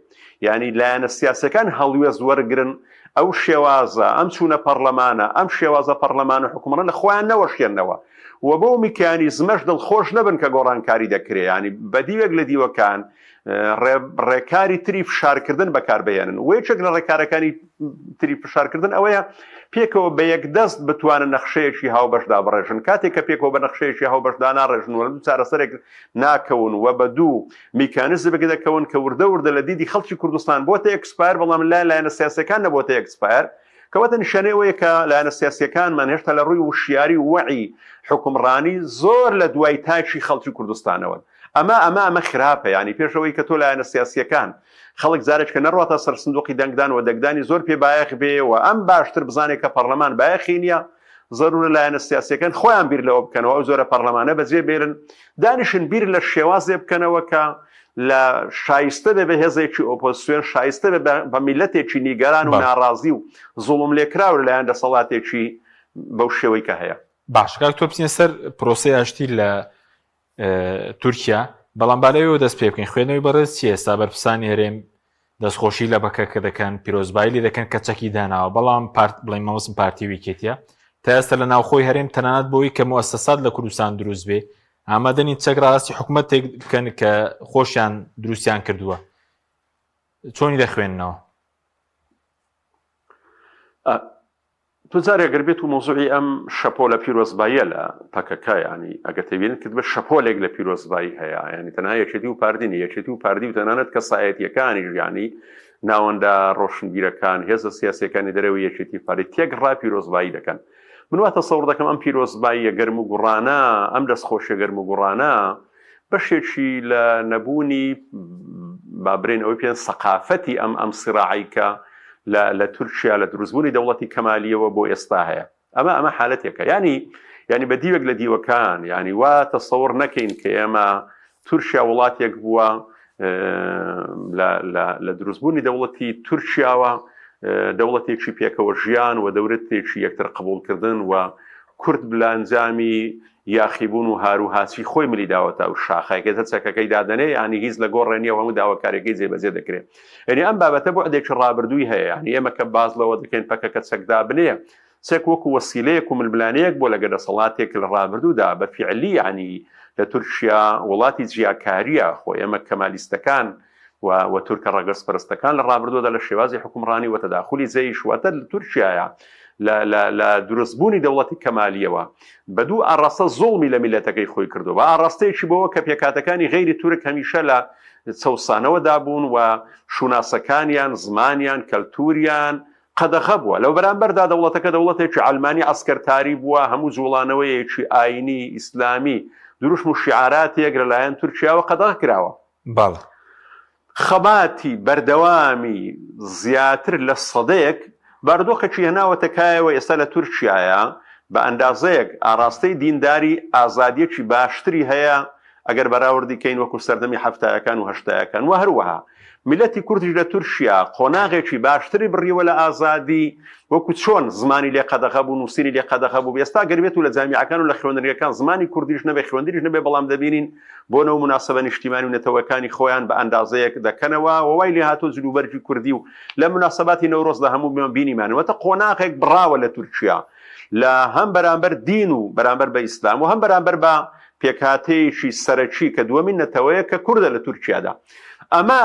یانی لایەنە سیاسەکان هەڵوێست وەرگرن ئەو شێوازە ئەم چوونە پەڕلەمانە ئەم شێوازە پەڕلەمان و حکومڕان لە خۆیان نەوەشێنەوە و بەو میکانیزمەش دڵخۆش نەبن کە گۆڕانکاری دەکرێ ینی بە دیوێک لە دیوەکان ڕێکاری تری فشارکردن بەکاربهێنن و یەکێک لە ڕێکارەکانی تری فشارکردن ئەوەیە پێکەوە بە یەک دەست بتوانن نەخشەیەکی هاوبەش دابڕێژن کاتێک کە پێکەوە بە نەخشەیەکی هاوبەش داناڕێژن و چارەسەرێک ناکەون و بە دوو میکانیزمێک دەکەون کە وردە وردە لە دیدی خەڵکی کوردستان بۆتە expire بەڵام لای لایەنە سیاسەکان نەبۆتە expire کەواتە نیشانەی ئەوەیە کە لایەنە سیاسیەکانمان هێشتا لە ڕووی وشیاری و وەعی حوکمڕانی زۆر لە دوای تاکی خەڵکی کوردستانەوەن. ئەمە ئەمە ئەمە خراپە یانی پێش ئەوەی کە تۆ لایەنە سیاسیەکان خەڵک جارێک کە نەڕواتە سەر سندوقی دەنگدان و دەنگدانی زۆر پێ بایەخ بێ و ئەم باشتر بزانێت کە پەڕلەمان بایەخی نییە زەرورە لایەنە سیاسیەکان خۆیان بیر لەوە بکەنەوە ئەو جۆرە پەڕلەمانە بەجێ بێرن دانیشن بیر لە شێوازێ بکەنەوە کە لە شایستە بێ بە هێزێکی ئۆپۆزسیۆن شایستە بێ بە میلەتێکی نیگەران و ناڕازی و زوڵم لێکراو لەلایەن دەسەڵاتێکی بەو شێوەی کە هەیە. باشە کاک تۆ بچینە سەر پرۆسەی ئاشتی لە تورکیا بەڵام با لەوێوە دەست پێ بکەین خوێندنەوەی بەڕێز چیە ئێستا بەرپرسانی هەرێم دەستخۆشی لە پەکەکە دەکەن پیرۆزبایی لێ دەکەن کە چەکی داناوە بەڵام پارت بڵێن مەوسم پارتی ویکێتیە تا ئێستا لە ناوخۆی هەرێم تەنانەت بۆی کە موسەسات لە کوردستان دروست بێ ئامادەنی چەک ڕاستی حکوومەت تێک بکەن کە خۆشیان دروستیان کردووە چۆنی دەخوێننەوە؟ تۆ جارێ گەر بێت و مەوزوعی ئەم شەپۆلە پیرۆزباییە لە پەکەکە یانی ئەگەر تێبینت کردبێت شەپۆلێک لە پیرۆزبایی هەیە یانی تەنها یەکێتی و پارتی نیە یەکێتی و پارتی و تەنانەت کەسایەتیەکانیش یانی ناوەندە ڕۆشنبیرەکان هێزە سیاسیەکانی دەرەوەی یەکێتی پارتی تێکڕا پیرۆزبایی دەکەن من وا تەسەور دەکەم ئەم پیرۆزباییە گەرم و گوڕانە ئەم دەستخۆشیە گەرم و گوڕانە بەشێکی لە نەبوونی با برێن ئەوەی پێن سەقافەتی ئەم ئەم سیراعەی کە لە لە تورکیا لە دروستبوونی دەوڵەتی کەمالیەوە بۆ ئێستا هەیە ئەمە ئەمە حالەتێکە ینی ینی بە دیوێک لە دیوەکان ینی وا تەسەور نەکەین کە ئێمە تورکیا وڵاتێک بووە لە دروستبوونی دەوڵەتی تورکیاوە دەوڵەتێکی پێکەوە ژیان و دەورەتێکی یەکتر قبوڵکردن و کورد لە ئەنجامی یاخیبوون و هارو هاچی خۆی ملی داوەتە ئەو شاخە کە چەکەکەی دادەنێ یانی هیچ لە گۆڕێ نییە و هەموو داواکاریەکەی جێبەجێ دەکرێ یعنی ئەم بابەتە بوعدێکی ڕابردووی هەیە یعنی ئێمە کە باس لەوە دەکەین پەکەکە چەک دابنێ چەک وەکو وەسیلەیەک و ململانێیەک بۆ لەگە دەسەڵاتێک لە ڕابردوودا بە فیعلی یعنی لە تورکیا وڵاتی جیاکاریە خۆ ئێمە کەمالیستەکان و و تورکە ڕەگەزپەرستەکان لە ڕابردوودا لە شێوازی حوکمڕانی و تەداخولی جەیش واتە لە تورکیایە لە لە لە دروستبوونی دەوڵەتی کەمالییەوە بە دوو ئاڕاستە زوڵمی لە میللەتەکەی خۆی کردووە بە ئاڕاستەیەکی بۆوە کە پێکهاتەکانی غەیری تورک هەمیشە لە چەوسانەوەدا بوون و شوناسەکانیان زمانیان کەلتوریان قەدەغە بووە لەو بەرامبەردا دەوڵەتەکە دەوڵەتێکی عەلمانی عەسکەرتاری بووە هەموو جوڵانەوەیەکی ئاینی ئیسلامی دروشم و شیعاراتێک لەلایەن تورکیاوە قەدەغە کراوە. بەڵێ. خەباتی بەردەوامی زیاتر لە سەدەیەک بارودۆخێکی هێناوەتە کایەوە ئێستا لە تورکیایە بە ئەندازەیەک ئاڕاستەی دینداری ئازادیەکی باشتری هەیە ئەگەر بەراوردی کەین وەکو سەردەمی حەفتایەکان و هەشتایەکان وە هەروەها میللەتی کوردیش لە تورکیا قۆناغێکی باشتری بڕیوە لە ئازادی وەکو چۆن زمانی لێ قەدەغە بوو نووسینی لێ قەدەغە بوو ئێستا گەر بێت و لە جامیعەکان و لە خوێندنگەکان زمانی کوردیش نەبێ خوێندنیش نەبێ بەڵام دەبینین بۆنە و موناسەبە نیشتیمانی و نەتەوەکانی خۆیان بە ئەندازەیەک دەکەنەوە و وای لێهاتووە جلوبەرگی کوردی و لە موناسەباتی نەورۆزدا هەموومان بینیمان واتە قۆناغێک بڕاوە لە تورکیا لە هەم بەرامبەر دین و بەرامبەر بە ئیسلام و هەم بەرامبەر بە پێکهاتەیەکی سەرەکی کە دووەمین نەتەوەیە کە کوردە لە تورکیادا. ئەمە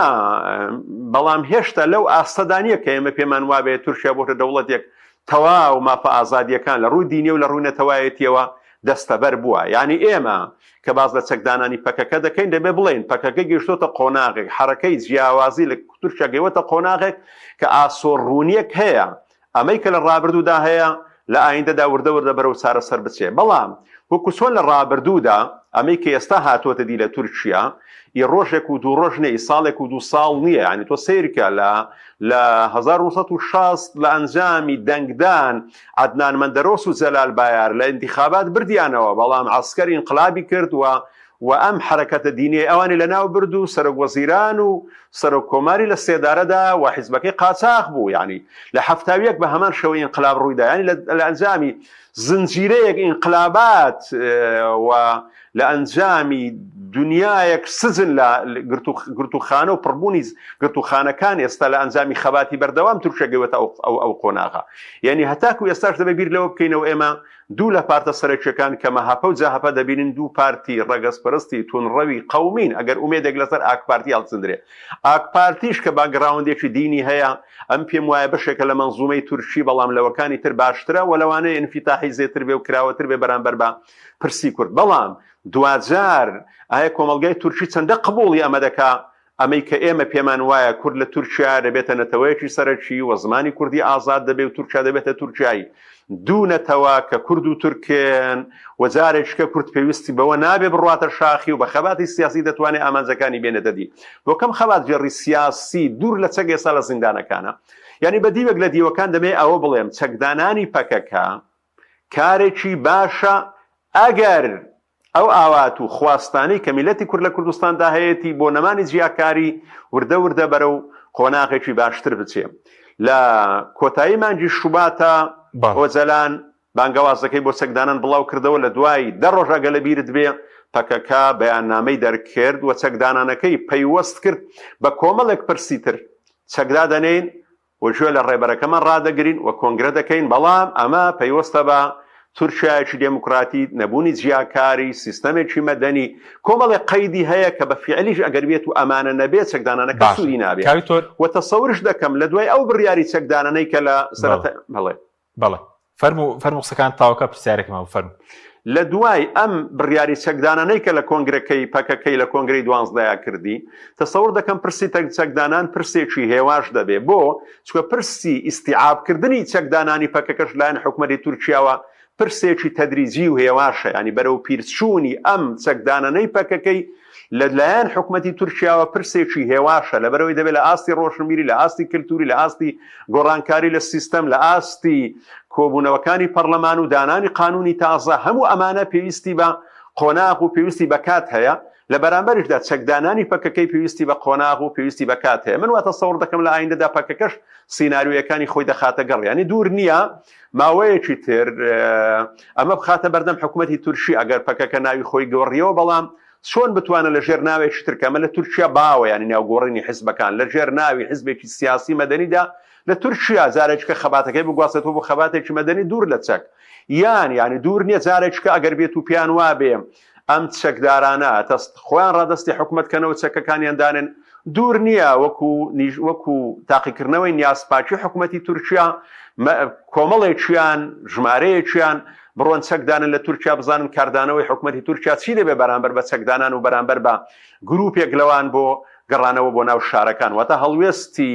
بەڵام هێشتا لەو ئاستەدا نییە کە ئێمە پێمان وابێ تورکیا بۆتە دەوڵەتێک تەواو مافە ئازادییەکان لە ڕووی دینی و لە ڕووی نەتەوایەتیەوە دەستەبەر بووە. یانی ئێمە کە باس لە چەکدانانی پەکەکە دەکەین دەبێ بڵێین پەکەکە گەیشتۆتە قۆناغێک، حەرەکەی جیاوازی لە تورکیا گەیوەتە قۆناغێک کە ئاسۆ ڕوونییەک هەیە ئەمەی کە لە ڕابردوودا هەیە لە ئایندەدا وردە وردە بەرەو چارەسەر بچێ. بەڵام وەکو چۆن لە ڕابردوودا ئەمەی کە ئێستا هاتووەتە دی لە تورکیا ئی ڕۆژێک و دوو ڕۆژ نیە ئی ساڵێک و دوو ساڵ نیە یانی تۆ سەیرکە لە لە 1960 لە ئەنجامی دەنگدان عەدنان مەندەرۆس و جەلال بایار لە ئینتیخابات بردیانەوە بەڵام عەسکەر ئینقلابی کرد و و ئەم حەرەکەتە دینیەی ئەوانی لەناو برد و سەرۆک وەزیران و سەرۆک کۆماری لە سێدارەدا و حیزبەکەی قاچاخ بوو یانی لە 71 بە هەمان شێوە ئینقلاب ڕوویدا یانی لە ئەنجامی زنجیرەیەک ئینقلابات و لە ئەنجامی دنیایەک سجن لە گرتوخانە و پڕبوونی گرتوخانەکان ئێستا لە ئەنجامی خەباتی بەردەوام تورکیا گەوێتە ئەو ئەو قۆناغە یعنی هەتاکو ئێستاش دەبێ بیر لەوە بکەینەوە ئێمە دوو لە پارتە سەرەکیەکان کە مەهەپە و جەهەپە دەبینین دوو پارتی ڕەگەزپەرستی تونڕەوی قەومین ئەگەر ئومێدێک لەسەر ئاکپارتی هەڵچندرێ ئاکپارتیش کە باکگراوندێکی دینی هەیە ئەم پێم وایە بەشێکە لە مەنزومەی تورکی بەڵام لەوەکانی تر باشترە و لەوانەیە ئینفیتاحی زێتر بێ و کراوەتر بێ بەرامبەر بە پرسی کورد بەڵام دواجار ئایا کۆمەڵگای تورکی چەندە قبوڵی ئەمە دەکا ئەمەی کە ئێمە پێمان وایە کورد لە تورکیا دەبێتە نەتەوەیەکی سەرەکی و زمانی کوردی ئازاد دەبێ و تورکیا دەبێتە تورکیای دوو نەتەوە کە کورد و تورکن و جارێکیکە کورد پێویستی بەوە نابێ بڕواتە شاخی و بە خەباتی سیاسی دەتوانێ ئامانجەکانی بێنێتە دی. بۆ کەم خەباتگێڕی سیاسی دوور لە چەک ئێستا لە زیندانەکانە. یانی بە دیوێک لە دیوەکان دەمەوێ ئەوە بڵێم چەکدانانی پەکەکە کارێکی باشە ئەگەر ئەو ئاوات و خواستانەی کە میللەتی کورد لە کوردستاندا هەیەتی بۆ نەمانی جیاکاری وردە وردە بەرەو قۆناغێکی باشتر بچێ. لە کۆتایی مانگی شوباتا ئۆجەلان بانگەوازەکەی بۆ چەکدانان بڵاو کردەوە، لە دوای دە ڕۆژ ئەگەر لە بیرت بێ پەکەکە بەیاننامەی دەرکرد و چەکدانانەکەی پەیوەست کرد بە کۆمەڵێک پرسی تر، چەکدادەنێین و گوێ لە ڕێبەرەکەمان ڕادەگرین و کۆنگرە دەکەین، بەڵام ئەمە پەیوەستە بە تورکیایەکی دێموکراتی، نەبوونی جیاکاری، سیستەمێکی مەدەنی، کۆمەڵێک قەیدی هەیە کە بە فیعلیش ئەگەر بێت و ئەمانە نەبێت چەکدانانەکە باشە سوودی نابێ کاک دکتۆر. و تەسەورش دەکەم لە دوای ئەو بڕیاری چەکدانانەی کە لە بەڵێ. سەرەتای بەڵێ. بەڵێ فەرموو فەرموو قسەکانت تەواوکە پرسیارێکم هەبوو فەرموو. لە دوای ئەم بڕیاری چەکدانانەی کە لە کۆنگرەکەی پەکەکەی لە کۆنگرەی دوانزدەیا کردی، تەسەور دەکەم پرسی چەکدانان پرسێکی هێواش دەبێ. بۆ؟ چونکە پرسی ئیستیعابکردنی چەکدانانی پەکەکەش لایەن حکومەتی تورکیاوە پرسێکی تەدریجی و هێواشە، یانی بەرەو پیرچوونی ئەم چەکدانانەی پەکەکەی لە لایەن حکومەتی تورکیاوە پرسێکی هێواشە، لەبەرئەوەی دەبێت لە ئاستی ڕۆشنبیری، لە ئاستی کلتوری، لە ئاستی گۆڕانکاری لە سیستەم، لە ئاستی کۆبوونەوەکانی پەڕلەمان و دانانی قانونی تازە، هەموو ئەمانە پێویستی بە قۆناغ و پێویستی بە کات هەیە، لە بەرامبەریشدا چەکدانانی پەکەکەی پێویستی بە قۆناغ و پێویستی بە کات هەیە. من وا تەسەوڕ دەکەم لە ئایندەدا پەکەکەش سیناریۆیەکانی خۆی دەخاتە گەڕ، یانی دوور نییە ماوەیەکی تر ئەمە بخاتە بەردەم حکومەتی تورکی ئەگەر پەکەکە ناوی خۆی گۆڕیەوە، بەڵام چۆن بتوانن لە ژێر ناوێکی تر کە ئەمە لە تورکیا باوە یانی ناوگۆڕینی حزبەکان لە ژێر ناوی حزبێکی سیاسی مەدەنیدا لە تورکیا جارێکیکە خەباتەکەی بگوازێتەوە بۆ خەباتێکی مەدەنی دوور لە چەک یان یانی دوور نییە جارێکیکە ئەگەر بێت و پێیان وابێ ئەم چەکدارانە تەست خۆیان ڕادەستی حکومەت کەنەوە چەکەکانیان دانێن دوور نییە وەکو وەکو تاقیکردنەوەی نیازپاکی حکومەتی تورکیا کۆمەڵێکیان ژمارەیەکیان بڕۆن چەک دانن لە تورکیا بزانن کاردانەوەی حکومەتی تورکیا چی دەبێت بەرامبەر بە چەکدانان و بەرامبەر بە گروپێک لەوان بۆ گەڕانەوە بۆ ناو شارەکان واتە هەڵوێستی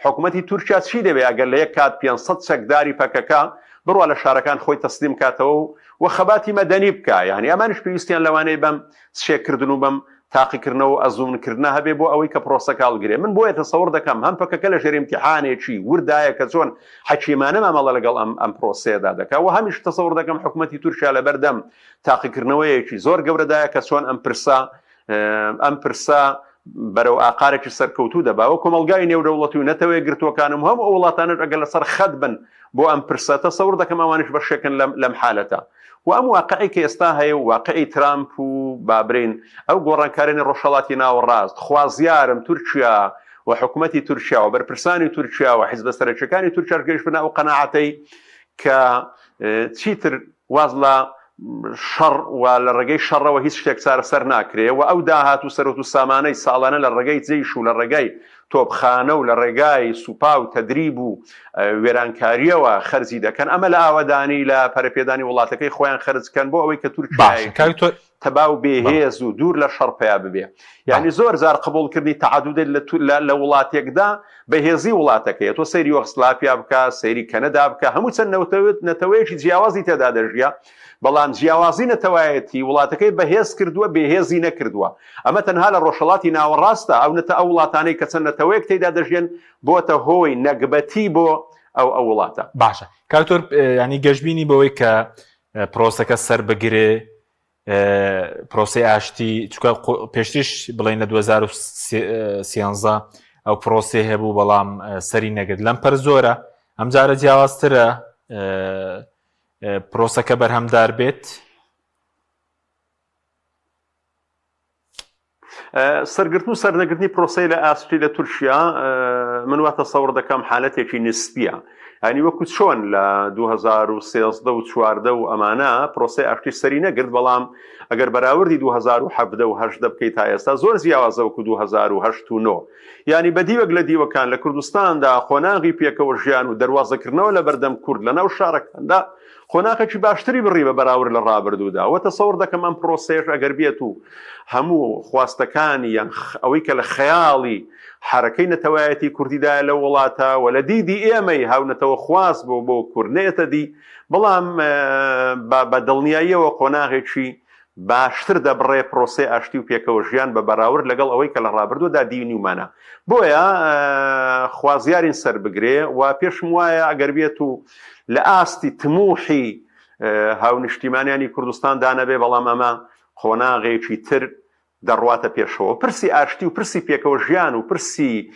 حکومەتی تورکیا چی دەبێت ئەگەر لە یەک کات 500 چەکداری پەکەکە بڕوا لە شارەکان خۆی تەسلیم کاتەوە و و خەباتی مەدەنی بکا یعنی ئەمانیش پێویستیان لەوانەیە بەم چێکردن و بەم. تاقیکردنەوە و ئەزموونکردنە هەبێ بۆ ئەوەی کە پرۆسەکە هەڵگرێ. من بۆیە تەسەوڕ دەکەم هەم پەکەکە لە ژێر ئیمتیحانێکی ورددایە کە چۆن حەکیمانە مامەڵە لەگەڵ ئەم ئەم پرۆسەیەدا دەکا و هەمیش تەسەوڕ دەکەم حکومەتی تورکیا لەبەردەم تاقیکردنەوەیەکی زۆر گەورەدایە کە چۆن ئەم پرسە ئەم پرسە بەرەو ئاقارێکی سەرکەوتوو دەبا و کۆمەڵگای نێودەوڵەتی و نەتەوە یەکگرتووەکان و هەموو ئەو وڵاتانەش ئەگەر لەسەر خەت بن بۆ ئەم پرسە تەسەور دەکەم ئەوانیش بەشێکن لەم لەم حالەتە و ئەم واقعی کە ئێستا هەیە و واقعی ترامپ و بابرین ئەو گۆڕانکارێنی ڕۆژهەڵاتی ناوەڕاست خوازیارم تورکیا و حکومەتی تورکیا و بەرپرسانی تورکیا و حیزبە سەرەکیەکانی تورکیاش گەیشتبنە ئەو قەناعەتەی کە چیتر واز لە شەڕ و لە ڕێگەی شەڕەوە هیچ شتێک چارەسەر ناکرێ و ئەو داهات و سەروەت و سامانەی ساڵانە لە ڕێگەی جەیش و لە ڕێگای تۆپخانە و لە ڕێگای سوپا و تەدریب و وێرانکارییەوە خەرجی دەکەن ئەمە لە ئاوەدانی لە پەرەپێدانی وڵاتەکەی خۆیان خەرج کەن بۆ ئەوەی کە باشە تورکیایەکی کاک دکتۆر تەبا و بەڵێ. بێهێز و دوور لە شەڕ پەیا ببێ. بەڵێ. یانی زۆر جار قبوڵکردنی تەعەدودێت لە تو لە لە وڵاتێکدا بەهێزی وڵاتەکەیە. تۆ سەیری یۆغسلافیا بکە، سەیری کەنەدا بکە، هەموو چەند نەوتەوت نەتەوەیەکی جیاوازی تێدا دەژیا، بەڵام جیاوازی نەتەوایەتی وڵاتەکەی بەهێز کردووە، بێهێزی نەکردووە. ئەمە تەنها لە ڕۆژهەڵاتی ناوەڕاستە، ئەو نەتە ئەو وڵاتانەی کە چەند نەتەوەیەک تێیدا دەژیەن بۆتە هۆی نەگبەتی بۆ ئەو ئەو وڵاتە. باشە کاک دکتۆر یانی گەشبینی بەوەی کە پرۆسەکە سەر بگرێ پرۆسی ئاشتی چکە پێشتریش بڵین لە 2013 ئەو پرۆسی هەبوو بەڵام سەری نەگرت لەم پەر زۆرە ئەم جارە جیاوازترە پرۆسەکە بەرهەمدار بێت. سەرگرتن و سەرنەگرتنی پرۆسەی لە ئاستی لە تورکیا من وا تەسەوڕ دەکەم حالەتێکی نسبیە ینی وەکو چۆن لە 2013 و 14 و ئەمانە پرۆسەی ئاشتی سەری نەگرت بەڵام ئەگەر بەراوردی 2017 و 18 بکەیت تا ئێستا زۆر جیاوازە وەکو 2008 و 9 یانی بە دیوێک لە دیوەکان لە کوردستاندا قۆناغی پێکەوە ژیان و دەروازەکردنەوە لە بەردەم کورد لە ناو شارەکاندا قۆناغێکی باشتری بڕی بە بەراورد لە ڕابردوودا و تەسەور دەکەم ئەم پرۆسەیەش ئەگەر بێت و هەموو خواستەکانی یان ئەوەی کە لە خەیاڵی حەرەکەی نەتەوایەتی کوردیدایە لەو وڵاتە و لە دیدی ئێمەی هاونەتەوەخواز بۆ بۆ کورد نەیەتە دی بەڵام بە دڵنیاییەوە قۆناغێکی باشتر دەبڕێ پرۆسەی ئاشتی و پێکەوە ژیان بە بەراورد لەگەڵ ئەوەی کە لە ڕابردوودا دینیومانە بۆیە خوازیارین سەربگرێ و پێشم وایە ئەگەر بێت و لە ئاستی تموحی هاونیشتیمانیانی کوردستان دانەبێ بەڵام ئەمە قۆناغێکی تر دەڕواتە پێشەوە. پرسی ئاشتی و پرسی پێکەوە ژیان و پرسی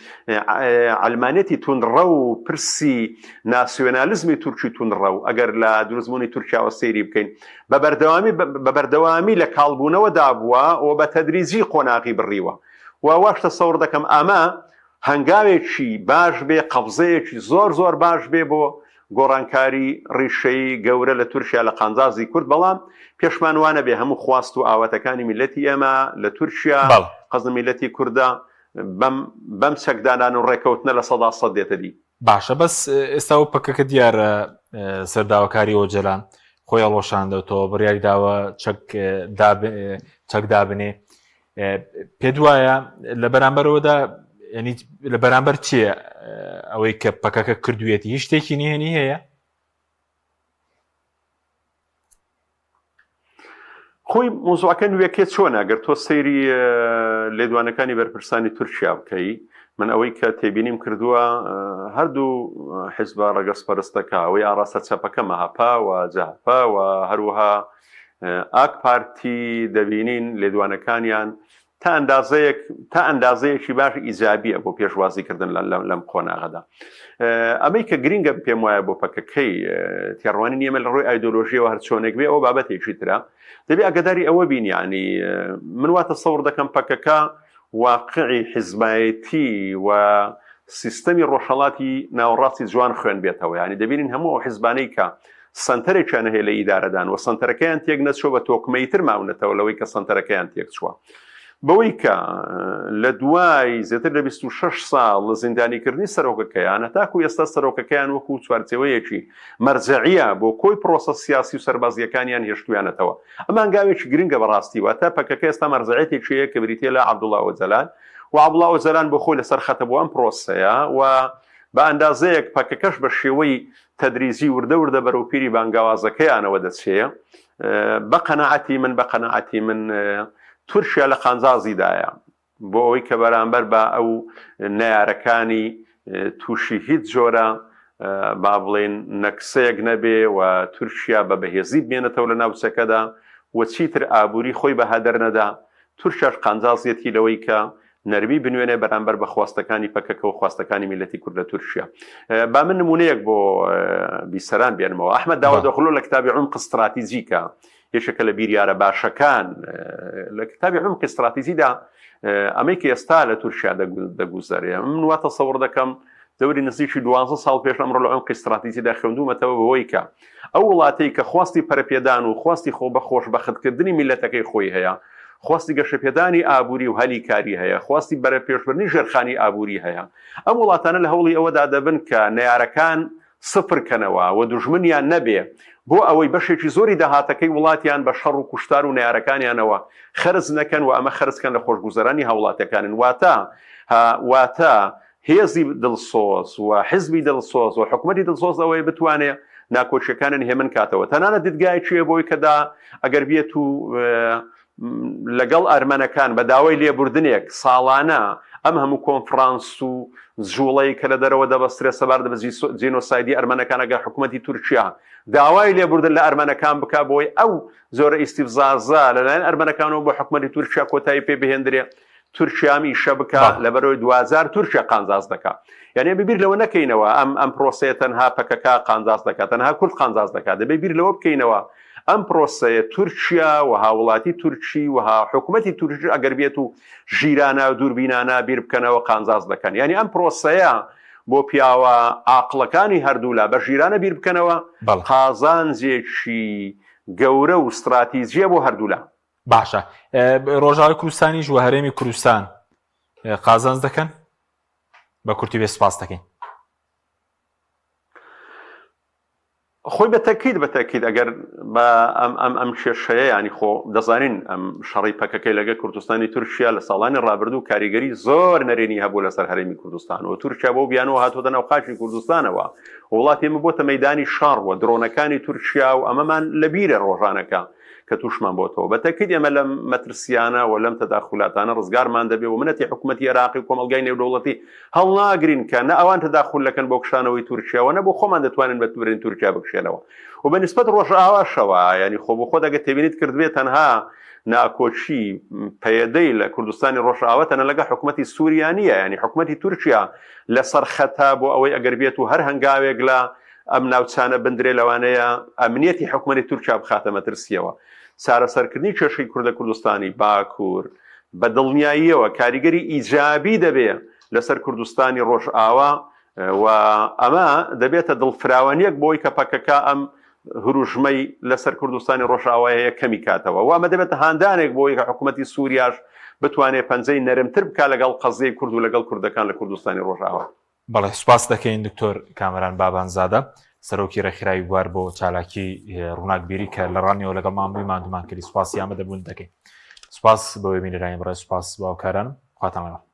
عەلمانیەتی توندڕەو و پرسی ناسیۆنالیزمی تورکی توندڕەو ئەگەر لە دروستبوونی تورکیاوە سەیری بکەین بە بەردەوامی بە بەردەوامی لە کاڵبوونەوەدا بووە و بە تەدریجی قۆناغی بڕیوە و واش تەسەور دەکەم ئەمە هەنگاوێکی باش بێ، قەفزەیەکی زۆر زۆر باش بێ بۆ گۆڕانکاری ڕیشەیی گەورە لە تورکیا لە قانجازی کورد، بەڵام پێشمان وا نەبێ هەموو خواست و ئاواتەکانی میللەتی ئێمە لە تورکیا، قەزم میللەتی کوردە، بەم بەم چەکدانان و ڕێکەوتنە 100% دێتە دی. باشە بەس ئێستا و پەکەکە دیارە سەرداوەکاری ئۆجەلان خۆی هەڵوەشاندەوەتەوە بڕیاری داوە چەک چەک دابنێ پێت وایە لە بەرامبەرەوەدا ینی لە بەرامبەر چییە ئەوەی کە پەکەکە کردوێتی هیچ شتێکی نهێنی هەیە؟ خۆی مۆزوعەکە نوێکێ چۆنە گەر تۆ سەیری لێدوانەکانی بەرپرسانی تورکیا بکەی من ئەوەی کە تێبینیم کردووە هەردوو حزبە ڕەگەزپەرستەکە ئەوەی ئاڕاستە چەپەکە مەهەپە و جەهەپە و هەروەها ئاک پارتی دەبینین لێدوانەکانیان تا ئەندازەیەک تا ئەندازەیەکی باش ئیجابیە بۆ پێشوازیکردن لەم قۆناغەدا ئەمەی کە گرنگە پێم وایە بۆ پەکەکەی تێڕوانی نیەمە لە ڕووی ئایدۆلۆژیەوە هەر چۆنێک بێ ئەو بابەتێکی ترە دەبێ ئەگەداری ئەوە بین یعنی من وا تەسەور دەکەم پەکەکە واقعی حزبایەتی و سیستەمی ڕۆژهەڵاتی ناوەڕاستی جوان خوێن بێتەوە یعنی دەبینین هەموو ئەو حزبانەی کە سەنتەرێکیان هەیە لە ئیدارەدان و سەنتەرەکەیان تێک نەچووە بە تۆکمەیتر ماونەتەوە لەوەی کە سەنتەرەکەیان تێک چووە بەوەی کە لە دوای زیاتر لە 26 ساڵ لە زیندانیکردنی سەرۆکەکەیان هەتاکو ئێستا سەرۆکەکەیان وەکو چوارچێوەیەکی مەرجەعیە بۆ کۆی پرۆسە سیاسی و سەربازیەکانیان هێشتویانەتەوە ئەمە هەنگاوێکی گرنگە بەڕاستی واتە پەکەکە ئێستا مەرجەعیەتێکی هەیە کە بریتیە لە عەبدوڵا ئۆجەلان و عەبدوڵا ئۆجەلان بۆ خۆی لەسەر خەتە بۆ ئەم پرۆسەیە و بە ئەندازەیەک پەکەکەش بە شێوەی تەدریجی وردە وردە بەرەو پیری بانگاوازەکەیانەوە دەچێ بە قەناعەتی من بە قەناعەتی من. تورکیا لە قانجازیدایە بۆ ئەوەی کە بەرامبەر بە ئەو نەیارەکانی تووشی هیچ جۆرە با بڵێین نەکسەیەک نەبێ و تورکیا بە بەهێزی بمێنێتەوە لە ناوچەکەدا و چیتر ئابووری خۆی بە هەدەر نەدا، تورکیاش قانجازیەتی لەوەی کە نەرمی بنوێنێ بەرامبەر بە خواستەکانی پەکەکە و خواستەکانی میللەتی کورد لە تورکیا. با من نموونەیەک بۆ بیسەران بێنمەوە. ئەحمەد داودئۆغلۆ لە کتابی عمق استراتیجی کە یەکێکە لە بیریارە باشەکان لە کتابی عمق استراتیجیدا ئەمەی کە ئێستا لە تورکیا دەگوزەرێ من وا تەسەوڕ دەکەم دەوری نزیکی دوازدە ساڵ پێش ئەمڕۆ لە عمق استراتیجیدا خوێندوومەتەوە بەوەی کە ئەو وڵاتەی کە خواستی پەرەپێدان و خواستی خۆ بە خۆشبەختکردنی میللەتەکەی خۆی هەیە، خواستی گەشەپێدانی ئابووری و هەلی کاری هەیە، خواستی بەرەپێشبردنی ژێرخانی ئابووری هەیە، ئەم وڵاتانە لە هەوڵی ئەوەدا دەبن کە نەیارەکان سفر کەنەوە و دوژمنیان نەبێ بۆ ئەوەی بەشێکی زۆری داهاتەکەی وڵاتیان بە شەڕ و کوشتار و نەیارەکانیانەوە خەرج نەکەن و ئەمە خەرج کەن لە خۆشگوزەرانی هاوڵاتیەکانن واتە واتە هێزی دڵسۆز و حزبی دڵسۆز و حکومەتی دڵسۆز ئەوەیە بتوانێ ناکۆکیەکانن هێمن کاتەوە تەنانەت دیدگایەکی هەیە بۆی کەدا ئەگەر بێت و لەگەڵ ئەرمەنەکان بە داوای لێبوردنێک ساڵانە ئەم هەموو کۆنفرانس و جوڵەی کە لە دەرەوە دەبەسترێت سەبارەت بە جینۆسایدی ئەرمەنەکان ئەگەر حکوومەتی تورکیا داوای لێبوردن لە ئەرمەنەکان بک بۆی ئەو زۆرە ئیستیفزازە لەلایەن ئەرمەنەکانەوە بۆ حکوومەتی تورکیا کۆتایی پێ بهێندرێ تورکیا ئەم ئیشە بکا لەبەرەوەی دواجار تورکیا قانجاز دەکا یعنی ئەبێ بیر لەوە نەکەینەوە ئەم ئەم پرۆسەیە تەنها پەکەکە قانجاز دەکا تەنها کورد قانجاز دەکا دەبێ بیر لەوە بکەینەوە ئەم پرۆسەیە تورکیا و هاوڵاتی تورکی و حکوومەتی تورکی ئەگەر بێت و ژیرانە و دووربینانە بیر بکەنەوە قانجاز دەکەن یعنی ئەم پرۆسەیە بۆ پیاوە عاقڵەکانی هەردوولا بە ژیرانە بیر بکەنەوە قازانجێکی گەورە و ستراتیجیە بۆ هەردوولا. باشە ڕۆژاوای کوردستانیش و هەرێمی کوردستان قازانج دەکەن بە کورتی بێ سپاس دەکەین. خۆی بە تەکید بە تەکید ئەگەر بە ئەم ئەم ئەم کێشەیە ینی خۆ دەزانین ئەم شەڕی پەکەکەی لەگە کوردستانی تورکیا لە ساڵانی ڕابردوو کاریگەری زۆر نەرێنی هەبوو لەسەر هەرێمی کوردستان و تورکیا بۆ بیانەوە هاتووەتە ناو خاکی کوردستانەوە وڵاتی ئێمە بۆتە مەدانی شەڕ و درۆنەکانی تورکیا و ئەمەمان لەبیرە ڕۆژانەکە کە تووشمان بۆتەوە. بە تەئکید ئێمە لەم مەترسییانە و لەم تەداخولاتانە ڕزگارمان دەبێ و منەتی حکومەتی ئێراقی و کۆمەڵگای نێودەوڵەتی هەڵناگرین کە نە ئەوان تەداخول دەکەن بۆ کشانەوەی تورکیا و نە بۆ خۆمان دەتوانین بە تورین تورکیا بکشێنەوە و بە نیسبەت ڕۆژئاواشەوە یانی خۆ بۆ خۆت ئەگەر تێبینیت کردبێ تەنها ناکۆکی پەیەدەی لە کوردستانی ڕۆژئاوا تەنە لەگە حکومەتی سووریا نییە یانی حکومەتی تورکیا لەسەر خەتە بۆ ئەوەی ئەگەر بێت و هەر هەنگاوێک لە ئەم ناوچانە بندرێ لەوانەیە ئەمنیەتی حکومەتی تورکیا بخاتە مەترسیەوە. چارەسەرکردنی کێشەی کورد لە کوردستانی باکوور بە دڵنیاییەوە کاریگەری ئیجابی دەبێ لەسەر کوردستانی ڕۆژئاوا و ئەمە دەبێتە دڵفراوانیەک بۆی کە پەکەکە ئەم هروژمەی لەسەر کوردستانی ڕۆژئاوای هەیە کەمی کاتەوە و ئەمە دەبێتە هاندانێک بۆی کە حکوومەتی سووریاش بتوانێت پەنجەی نەرمتر بکات لەگەڵ قەزیەی کورد و لەگەڵ کوردەکان لە کوردستانی ڕۆژئاوا. بەڵێ سوپاست دەکەین دکتۆر کامەران بابانزادە سەرۆکی ڕێکخراوی بوار بۆ چالاکی ڕووناکبیری کە لە ڕانیەوە لەگەڵمان بووی ماندومان کردی سوپاسی ئامادەبوون دەکەین سوپاس بۆ بینەرانی بەڕێز سوپاس باوکارانم خواتان لەگەڵ.